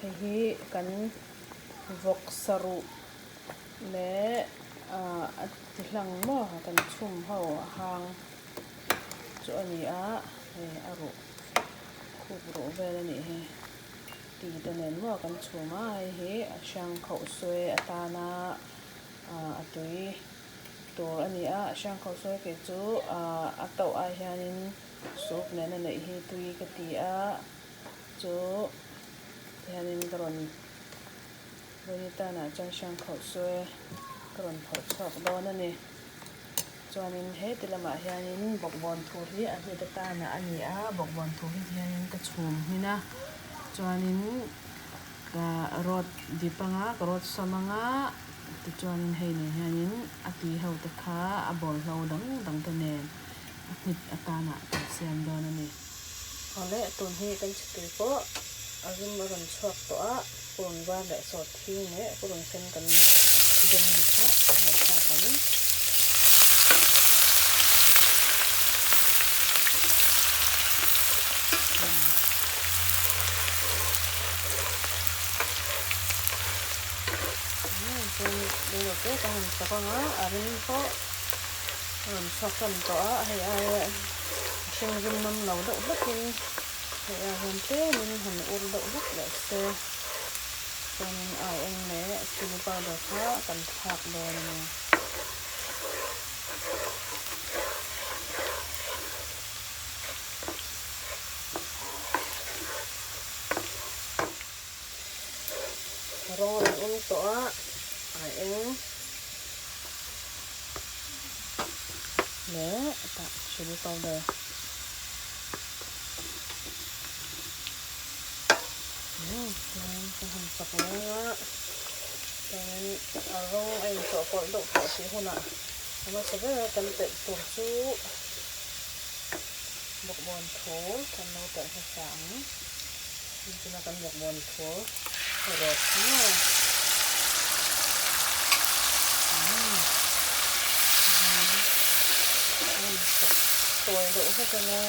Hei hi kan vawk saruh leh ah a ti hlang maw kan chhum ho a hang chu a ni a hei a ruh khup ruh vel a nih hi ti te nen maw kan chhum a hei hi a hrang khauh sawi atana ah a tui tur a ni a a hrang khauh sawi kei chu ah a tauh ai hianin soup nena neih hi tui ka ti a chu tihianin ka rawn vawiin tanah chuan hrang khauh sawi ka rawn phawrh chhuak dawn a ni chuanin heti lamah hianin bawkbawn thur hi a hmet atanah a ni a bawkbawn thur hi tihianin ka chhum hmin a chuanin ka rawt dip anga ka rawt sawm anga tichuanin hei nen hianin a tui ho te kha a bawlhlo dang dang te nen a hnit atanah kan siam dawn a ni. Awle tun hi kan chhitui pawh a rim a rawn chhuak tawh a, purun var leh sawt thing leh purun sen kan beng ni kha kan lo thlak ang. Chuan reilote ka han chawk ang a, a rim pawh a rawn chhuak tan tawh a, hei aia a hring rim nawm lo deuh hlawkin hei ah hian tlemin han ur deuh hlek leh se chuanin ai eng leh chilli powder kha kan thlak dawn a nia. Rawng a rawn eng tawh a, a eng leh tah chilli powder ka han chak leng a chuanin a rawng a inchawhpawlh deuh tawh tih hunah a hmasa ber a kan telh tur chu bawkbawn thur kan lo telh hmasa ang. Tuna kan bawkbawn thur rawt maw. Tawi deuh hlek anga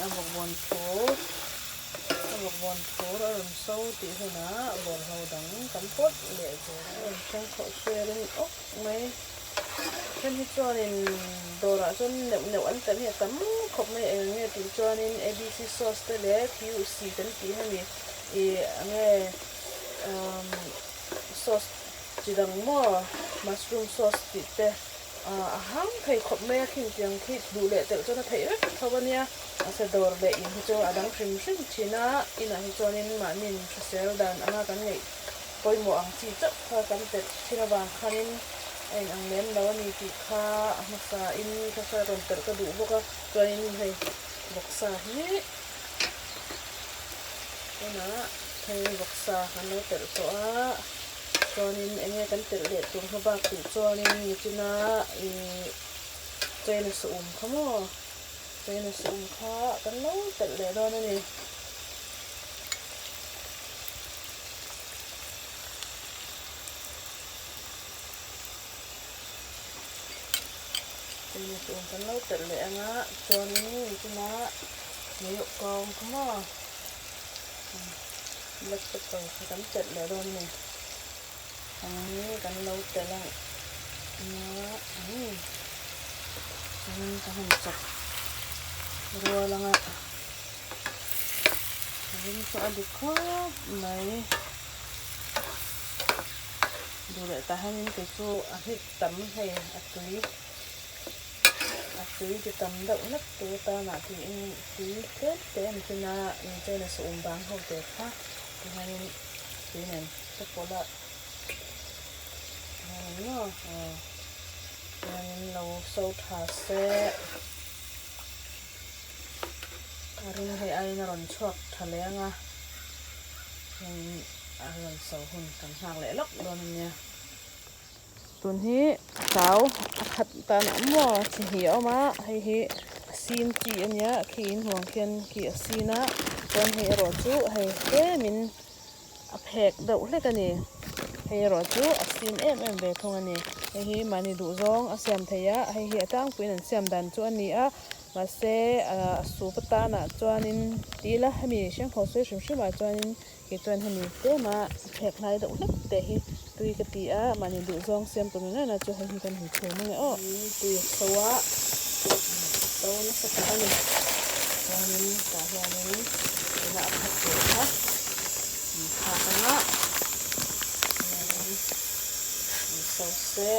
a bawkbawn thur a bawkbawn thur a rawn so tih hunah bawlhlo dang kan pawt leh zel a. A rawn hrang khawh hrialin awk mai. Then hi chuanin dawrah chuan neuh neuh an telh hi a tam khawp mai eng nge tih chuanin abc sauce te leh puc kan tih hemi ih enge umm sauce chi dang maw mushroom sauce tih te ah a hang thei khawp mai a khing tiang khi duh leh telh chuan a theih vek tho a nia mahse dawr leh in hi chu a dang hrim hrim thin a inah hi chuanin mahni hrisel dan anga kan ngaih Pawimawh ang chi chauh kha kan telh thin avang khanin a in ang lem lo a ni tih kha a hmasa in kha kha rawn telh ka duh bawk a, chuanin hei vawksa hi tunah hei vawksa kan lo telh tawh a, chuanin eng nge kan telh leh tur hma bak tih chuanin nichina ih china saum kha maw china saum kha kan lo telh leh dawn a ni. China saum kan lo telh leh ang a chuanin nichina meiawh kawng kha maw black pepper kha kan telh leh dawn a ni ang hi kan lo telh ang a chuanin ka han chawp rual ang a. Ring chu a dik khawp mai. Duh leh tah hianin kei chu a hnit tam hei a tui a tui ti tam deuh hlek tur atanah tiin tui tlem te a ni thin a incheina saum bang ho te kha tihianin tui nen ka pawlh a tihianin maw aw tihianin lo so tha se. A ring hei aiin a rawn chhuak tha leh ang a, heng a rawn so hun kan nghak leh lawk dawn a nia. Tun hi chau a khat tan a maw chi hnih a awm a, hei hi a sin chi a nia khi in huang khian khi a sin a, chuan hei erawh chu hei tlemin a phek deuh hlek a ni. Hei erawh chu a sin em em ve thung a ni. Hei hi mahni duhzawng a siam thei a, hei hi a tlangpuiin an siam dan chu a ni a. Mahse a soup atanah chuanin ti ila hemi hrangkhaw sawi hrim hrim ah chuanin kei chuan hemi tlema phek hlai deuh hlek te hi tui ka ti a mahni duhzawng siam tur ni reng chu hei hi kan han chhum ange aw. Tui a so a so nasa tak a ni chuanin tah hianin tuna a khat tur kha an thlak anga chuanin an so se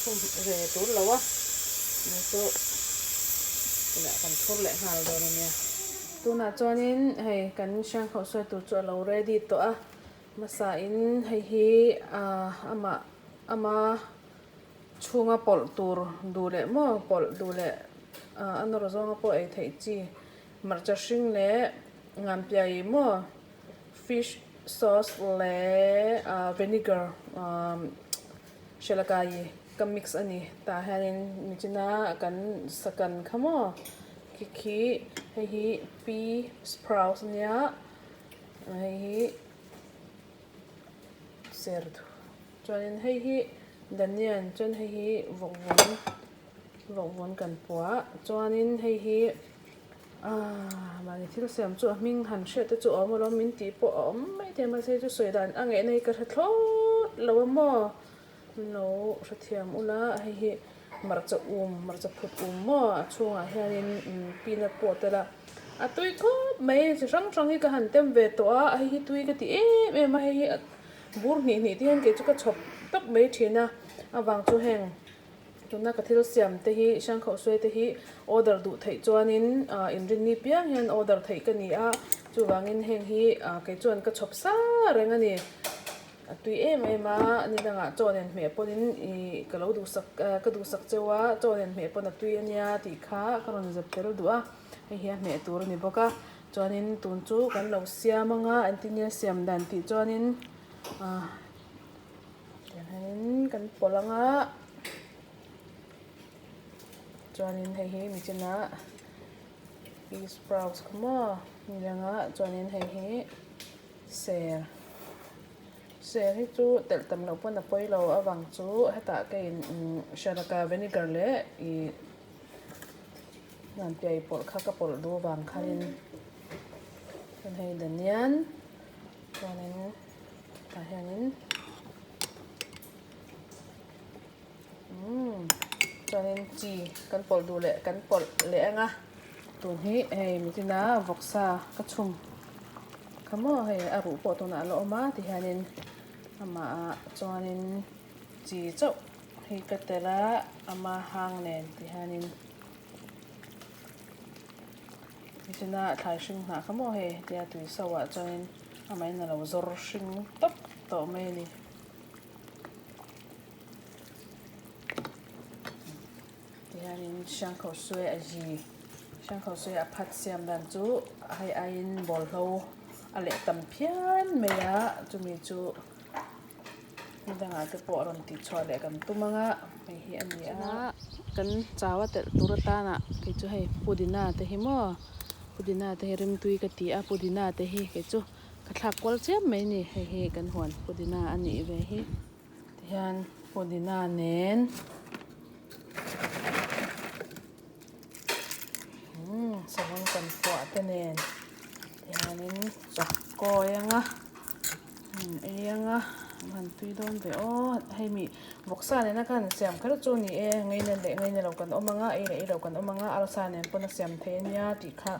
chhum ve tur lo a ni chu tunah kan thur leh nghal dawn a nia. Tunah chuanin hei kan hrangkhauh sawi tur chu a lo ready tawh a hmasa in hei hi ah amah ama chhunga pawlh tur duh leh maw pawlh duh leh ah a nawr zawnga pawh ei theih chi hmarcha hring leh ngampiai maw fish sauce leh ah vinegar ah hrialakai ka mix a ni tah hianin michina kan sakan kha maw khi khi hei hi pea sprouts a nia hei hi ser chuanin hei hi danian chuan hei hi vawkvawn vawkvawn kan puah chuanin hei hi ahh mahni thil siam chu a hming han hriat te chu a awm alawm min tih pawh a awm maithei a mahse chu sawi dan a ngaihna hi ka hre thlawt lo a maw min lo hrethiam ula hei hi hmarcha um hmarcha phut um maw a chhungah hianin peanut pawh a tel a a tui khawp mai chi hrang hrang hi ka han tem ve tawh a hei hi tui ka ti em em a hei hi bur hnih hnih te hian kei chu ka chhawp tawp mai thin a avang chu heng tuna ka thil siam te hi hrangkhauh sawi te hi order duh theih chuanin ah inrinni piang hian order theih ka ni a chuvangin heng hi ah kei chuan ka chhawp sa reng a ni. A tui em em a, ni dangah chaw nen hmeh pawhin ih ka lo duhsak ka duhsak cheu a, chaw nen hmeh pawn a tui a nia tih kha ka rawn zep tel duh a, hei hi a hmeh tur a ni bawk a, chuanin tun chu kan lo siam ang a, engtin nge siam dan tih chuanin ah tiang hianin kan pawlh ang a, chuanin hei hi michinah pea sprouts kha maw ni ang a, chuanin hei hi. Ser ser hi chu telh tam loh pawn a pawi lo avang chu hetah ka in hrialaka vinegar leh ih hmanpiai pawlh kha ka pawlh duh avang khanin chuan hei danian chuanin tah hianin umm chuanin chi kan pawlh duh leh kan pawlh leh ang a tun hi hei mitina vawksa ka chhum. Kha maw hei a ruh pawh tunah a la awm a tihianin amah chuanin chi chauh hi ka tel a ama hang nen tihianin nichina thlai hring hnah kha maw hei hetia tui so ah chuanin amahin a lo zawr hring tawp tawh mai a ni. Tihianin Hrangkhawhsuai a zi Hrangkhawhsuai a phat siam dan chu hei aiin bawlhlo a leh tam phian mai a chumi chu ni dangah te pawh rawn tih chhuah leh kan tum ang a hei hi a ni a. Kan chau a telh tur atana kei chu hei pudina te hi maw pudina te hi rimtui ka ti a pudina te hi kei chu ka thlak kual chiam mai a ni hei hi kan huan pudina a nih ve hi. Tihian pudina nen umm savawm kan puah te nen tihianin chawk kawi anga ei anga an han tui dawn ve aw hei mi vawksa nena khan siam kher chu a ni e ngaina leh ngaina lo kan awm anga ei leh ei lo kan awm anga arsa nen pawn a siam thei ania tih kha.